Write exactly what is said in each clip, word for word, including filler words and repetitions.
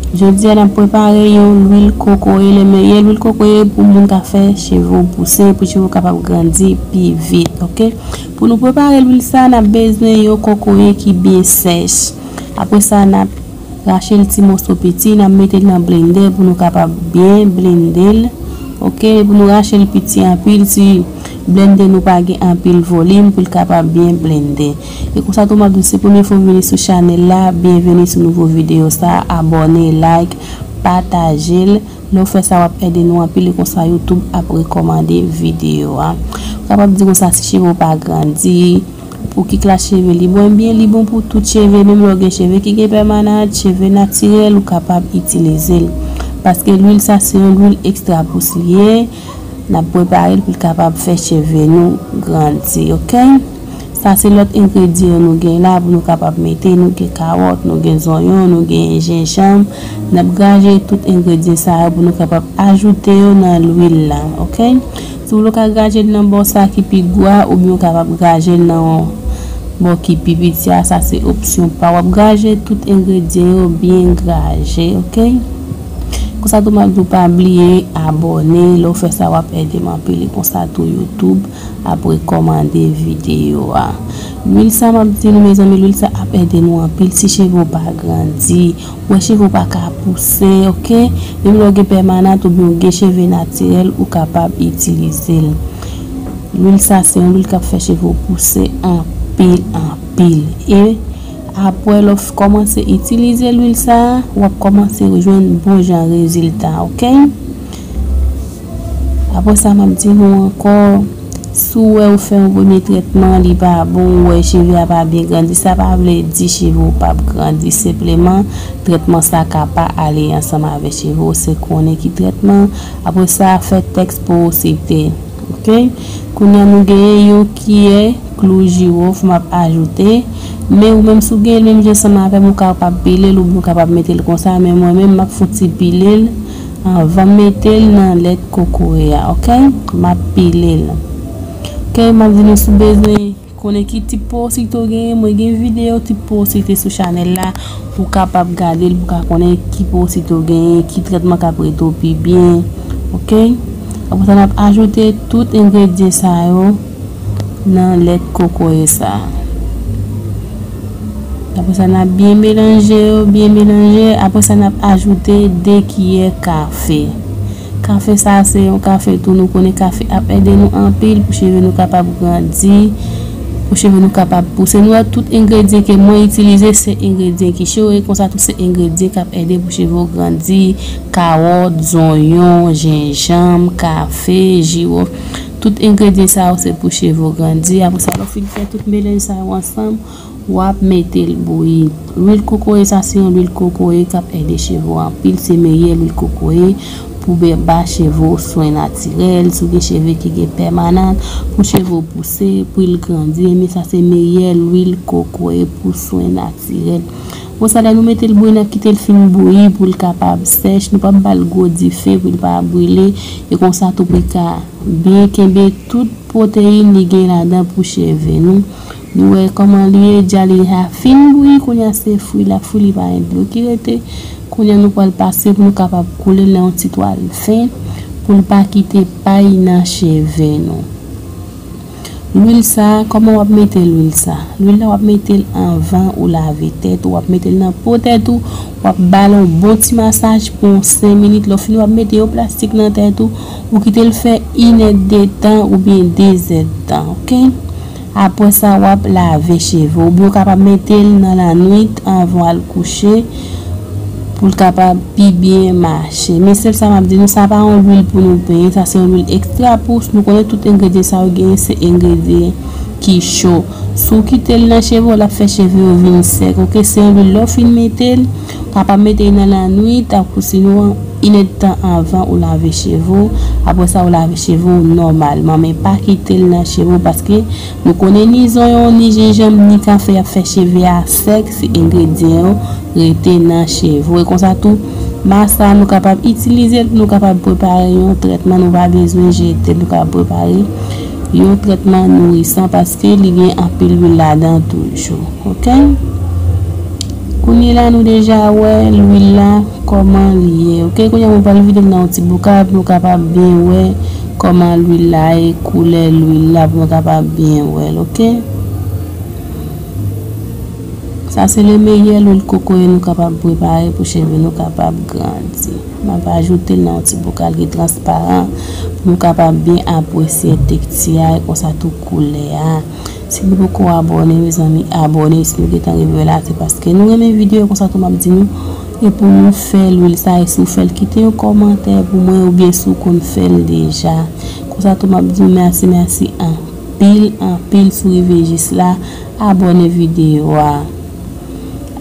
Jodi a n ap prepare yon lwil kokoye, le meyè lwil kokoye pou moun ka fè cheve w pouse, pou cheve w kapab grandi pi vit, oke? Pou nou prepare lwil sa, n ap bezwen yon kokoye ki byen sèch. Apre sa, n ap rache l ti moso piti, n ap mete l nan blendè pou nou kapab byen blende l, oke? Pou nou rache l piti anpil, si blendè nou pa gen anpil volim pou l kapab byen blende. E konsa tou m ap di w, si se premye fwa w vini sou chanèl la, byenveni sou nouvo videyo sa, abòne, like, pataje l. Lè w fè sa, w ap ede nou anpil e konsa YouTube ap rekòmande videyo a. Ou kapab di konsa si cheve w pa grandi, pou ki klas cheve li bon, ebyen li bon pou tout cheve, menm lè w gen cheve ki gen pèmanant, cheve natirèl, ou kapab itilize l. Paske lwil sa se yon lwil ekstra pous li ye, n ap prepare l pou l kapab fè cheve nou grandi, oke? Sa se lòt engredyan nou gen la pou nou kapab mete. Nou gen kawòt, nou gen zonyon, nou gen jenjanm. N ap graje tout engredyan sa yo pou nou kapab ajoute yo nan lwil la, oke? Si w vle, w ka graje l nan bò sa ki pi gwo a, oubyen w kapab graje l nan bò ki pi piti a, sa se opsyon pa w. W ap graje tout engredyan yo byen graje, oke? Konsa tou m ap di w pa bliye abòne, lè w fè sa w ap ede m anpil e konsa tou YouTube ap rekòmande videyo a. Lwil sa m ap di nou mezanmi, lwil sa ap ede nou anpil si cheve w pa grandi, ou wè cheve w pa ka pouse, oke? Menm lè w gen pèmanant oubyen w gen cheve natirèl, ou kapab itilize l. Lwil sa se yon lwil k ap fè cheve w pouse anpil, anpil. E apre lè w kòmanse itilize lwil sa, w ap kòmanse jwenn bon jan rezilta, oke? Apre sa, m ap di nou ankò, si w wè ou fè yon premye trètman, li pa bon, ou wè cheve a pa byen grandi, sa pa vle di cheve w p ap grandi. Senpleman, trètman sa ka pa ale ansanm avèk cheve w, se konnen ki trètman. Apre sa, fè tèks porosite. Oke? Kounye a nou genyen yon kiyè klou jiwòf m ap ajoute. Men ou menm si w gen l menm jan ansanm avè m, ou kapab pile l oubyen ou kapab mete l konsa. Men mwen menm, m ap fè yon ti pile l anvan m mete l nan lèt kokoye a, oke? M ap pile l. Oke, m ap di nou si w bezwen konnen ki tip porosite w genyen. Mwen gen videyo tip porosite sou chanèl la. Ou kapab gade l pou w ka konnen ki porosite w genyen, ki trètman k ap rete w pi byen. Oke? Apre sa, n ap ajoute tout engredyan sa yo nan lèt kokoye sa. Apre sa, n ap byen melanje yo, byen melanje. Apre sa, n ap ajoute de kiyè kafe. Kafe sa, se yon kafe tou, nou konnen kafe ap ede nou anpil pou cheve nou kapab grandi, pou cheve nou kapab pouse. Nou wè tout engredyan ke mwen itilize, se engredyan ki cho, e konsa tou se engredyan k ap ede pou cheve w grandi, kawòt, zonyon, jenjanm, kafe, jiwòf. Tout engredyan sa yo se pou cheve w grandi. Apre sa, lè w fin fè tout melanj sa yo ansanm, w ap mete l bouyi. Lwil kokoye sa se yon lwil kokoye k ap ede cheve w anpil. Se meyè lwil kokoye pou be- ba cheve w swen natirèl. Si w gen cheve ki gen pèmanant, pou cheve w pouse, pou l grandi, men sa se meyè lwil kokoye pou swen natirèl. Bon, sa lè nou mete l bouyi, n ap kite l fin bouyi pou l kapab sèch. Nou p ap ba l gwo dife pou l pa brile. E konsa tou pou l ka byen kenbe tout pwoteyin li gen ladan pou cheve nou. Nou wè kòman li ye, dja li a fin bouyi, kounye a se fri la, fri li pa gen dlo ki rete. Kounye a nou pral pase pou nou kapab koule l nan yon ti twal fen, pou l pa kite pay nan cheve nou. Lwil sa, kòman w ap mete lwil sa? Lwil la w ap mete l anvan ou lave tèt ou, w ap mete l nan po tèt ou, w ap ba l yon bon ti masaj pou yon senk minit. Lè w fini, w ap mete yon plastik nan tèt ou, ou kite l fè inèdtan oubyen dezèdtan, oke? Apre sa, w ap lave cheve w, oubyen w kapab mete l nan lannwit anvan w al kouche pou l kapab pi byen mache. Men sèl sa m ap di nou, sa pa yon lwil pou nou penyen, sa se yon lwil ekstra pous. Nou konnen tout engredyan sa yo genyen se engredyan ki cho. Si w kite l nan cheve w, l ap fè cheve yo vin sèk, oke? Se yon lwil lè w fin mete l, w kapab mete l nan lannwit, ak sinon inèdtan anvan ou lave cheve w. Apre sa, ou lave cheve w nòmalman, men pa kite l nan cheve w, paske nou konnen ni zonyon, ni jenjanm, ni kafe ap fè cheve a sèk si engredyan yo rete nan cheve w. E konsa tou, mas sa nou kapab itilize l pou nou kapab prepare yon trètman, nou pa bezwen jete l, nou kapab prepare yon trètman nourisan paske li gen anpil lwil ladan toujou, oke? Kounye la nou deja wè lwil la kòman li ye, oke? Kounye a mwen pral vide l nan yon ti bokal pou nou kapab byen wè kòman lwil la ye, koulè lwil la pou nou kapab byen wè l, oke? Sa se le meyè lwil kokoye nou kapab prepare pou cheve nou kapab grandi. M ap ajoute l nan yon ti bokal ki transparan pou nou kapab byen apresye teksti a e konsa tou koulè a. Si nou poko abòne, mezanmi, abòne. Si nou gentan rive la, se paske nou renmen videyo konsa tou m ap di nou. E pou nou fè lwil sa, e si w fè l, kite yon kòmantè pou mwen oubyen si w konn fè l deja. Konsa tou m ap di w mèsi, mèsi anpil, anpil si w rive jis la. Abòne videyo a.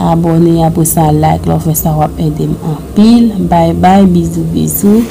Abòne, apre sa like, lè w fè sa w ap ede m anpil. Bay bay, bizou, bizou.